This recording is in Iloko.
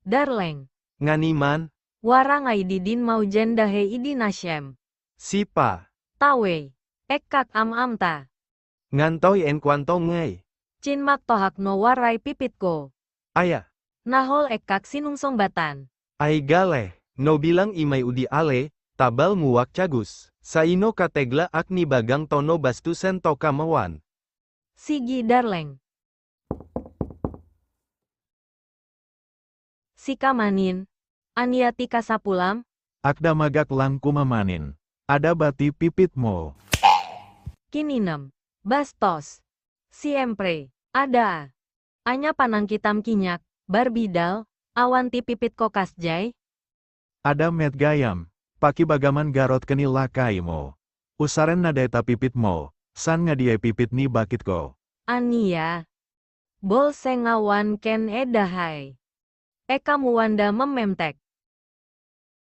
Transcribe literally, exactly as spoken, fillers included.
Darling. Nganiman? Wara nga idi dinmaw dien dahe idi nasiem. Sipa. Tawey. Ekkak am-amta. Ngantoy enkuanto ngay? Chinmaktohak no waray pipitko. Aya. Nahol ekkak sinungsungbatan. Ay gale, no bilang imay udi ale, tabal muak tiagus. Saino kategla ak ni bagang tono bastusen to kamawan. Sige, darling. Sika manin, ania ti kasapulam? Agdamagak lang kumamanin. Ada ba ti pipitmo? Kininem. Bastos. Siempre, ada. Ania panangkitam kiniak, Barbie doll, awan ti pipitko kasdiay? Ada met gayam, pakibagaman garot ken ni lakaymo. Usaren na dayta pipitmo, saan nga diay pipit ni bakitko? Ania? Bolsengawan ken edahay. Ekamuwanda mamemtek.